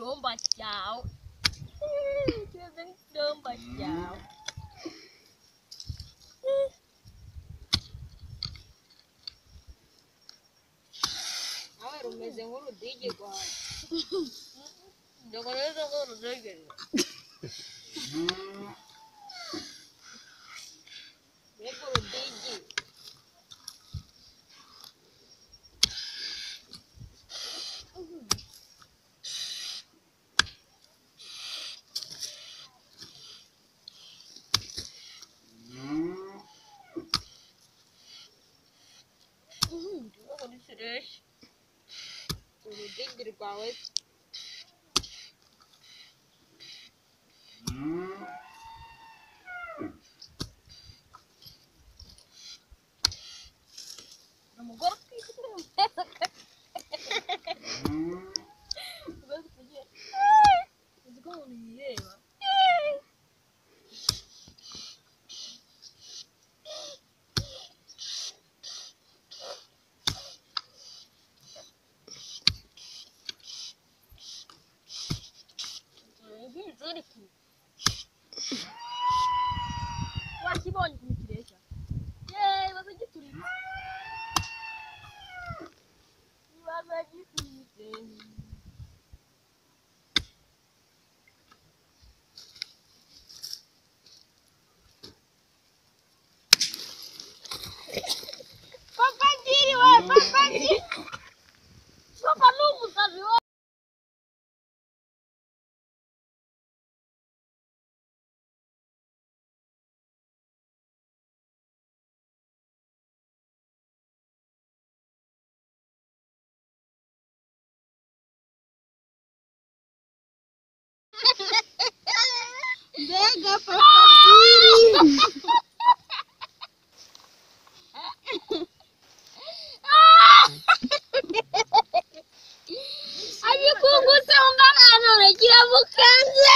Nk'ikiromba cyawe. Kimeze nk'ikiromba cyawe. Nawe rumeze nk'urudigi rwawe. Ndakomeza nk'urudigi. Mbega urudigi. Urudigi rwawe. Umugore uzi ko umuntu yireba. Wakibonye ukuntu kireshya. Yeee, bazagituritse. Bazagituritse. Papa Ngiri we, Papa Ngiri. Papa ni umusazi we. Mbega Papa Ngiri. Agikungutse umwana kiramukanze.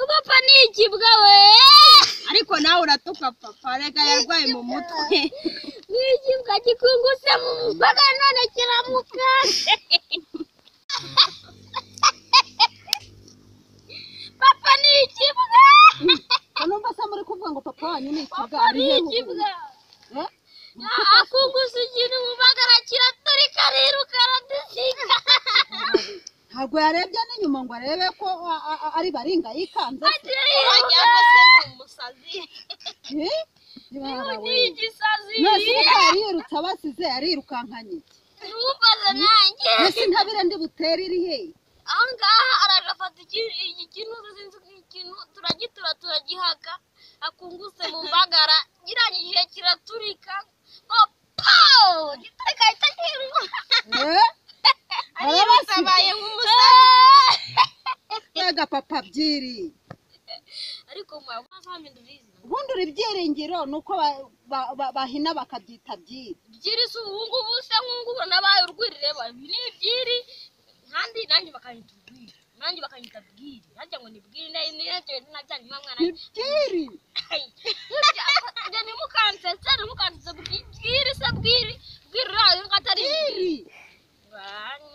Papa ni ikibwa we. Ariko nawe uratuka papa, reka yarwaye mu mutwe. Ni ikibwa gikungutse mu mbaga none kiramukanze. Papa ni ikibwa. Numva se muri kuvuga ngo papa wanyu ni ikibwa Papa ari ni hehe ikibwa. Eh? Akungutse ikintu mu mbagara kiraturika ariruka aradusiga. Ntabwo yarebye n'inyuma ngo arebe ko ari baringa yikanze se. Wagira ngo se ni umusazi. Eh? Yibara we. Ni igisazi. None se ko yari yirutse abasize yarirukankanye iki? Ntumbaze nanjye. Mbese intabire ndi butere iri he? Aho ngaha araje afata iki kintu sinzi ikintu turagitura turagihaka akunguse mu mbagara girangije kiraturika ngo pow giturika ahita kiruka. Eh? Arirutse Arabasize. abaye nk'umusazi. Mbega papa byiri. Ariko mwazampindura izina. Ubundi uri byiringiro ni uko bahina bakabyita byiri. Byiri si ubu ngubu se nk'ubu nabaye urwiri reba ibi ni ibyiri kandi nanjye bakanyita urwiri nanjye bakanyita bwiri harya ngo ni bwiri najyanye mwana Ni byiri. njye ntimukansetse ntimukansetse bwiri se bwiri bwiri urayo ngo atari Byiri.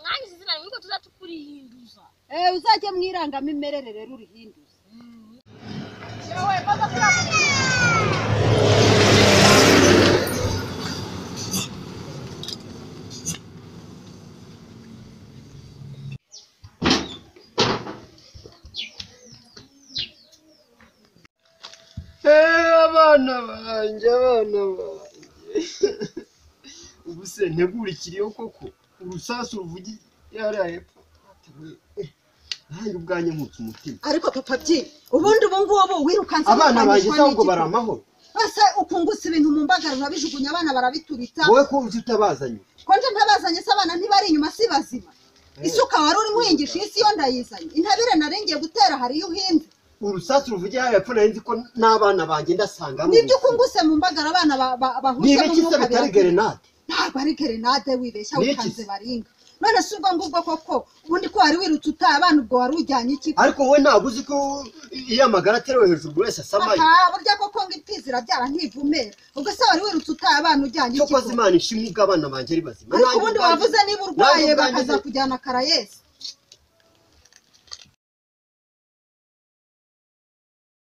nanjye izina rimwe ko tuzajya Eh, uzajye mu irangamimerere rero urihinduze. Abana banjye, abana banjye, ubu se ntegurikiriyeho koko urusasu ruvugiye hariya hepfo, nanjye ubwanjye nkutse umutima. Ariko papa byiri, ubundi ubu ngubu wirukanse Abana banjye wirukankishwa se ahubwo n'iki? bari amahoro? Ese ukungutse ibintu mu mbagara urabijugunya abana barabituritsa. Wowe ko uzi utabazanye? Ko nje ntabazanye se abana ntibari inyuma si bazima? Isuka wari urimo uhingisha isi yo ndayizanye. Intabire naringiye gutera hari iyo uhinze. Urusasu ruvugiye hariya hepfo nari nzi ko n'abana banjye ndasanga ari Nibyo ubusa. ukunguse mu mbagara abana Ni bahushe ibiki se n'umwuka bitari biratuma. gerenade? Ntabwo ari gerenade wibeshya Ni iki wikanze se? baringa. None se ubwo ngubwo koko ubundi ko wari wirutse utaye abana, ubwo wari ujyanye iki? Ariko wowe ntabwo uzi ko iyo amagara aterewe hejuru buri wese asamaye? Aha, burya koko ngo imfizi irabyara ntivumera. Ubwo se wari wirutse utaye abana ujyanye iki Cyokoze koko? Imana ishimwe ubwo abana banjye ari bazima. Ariko Nanjye ubundi ubwanjye- wavuze niba urwaye nanjye ubwanjye bakazakujyana Karayesi.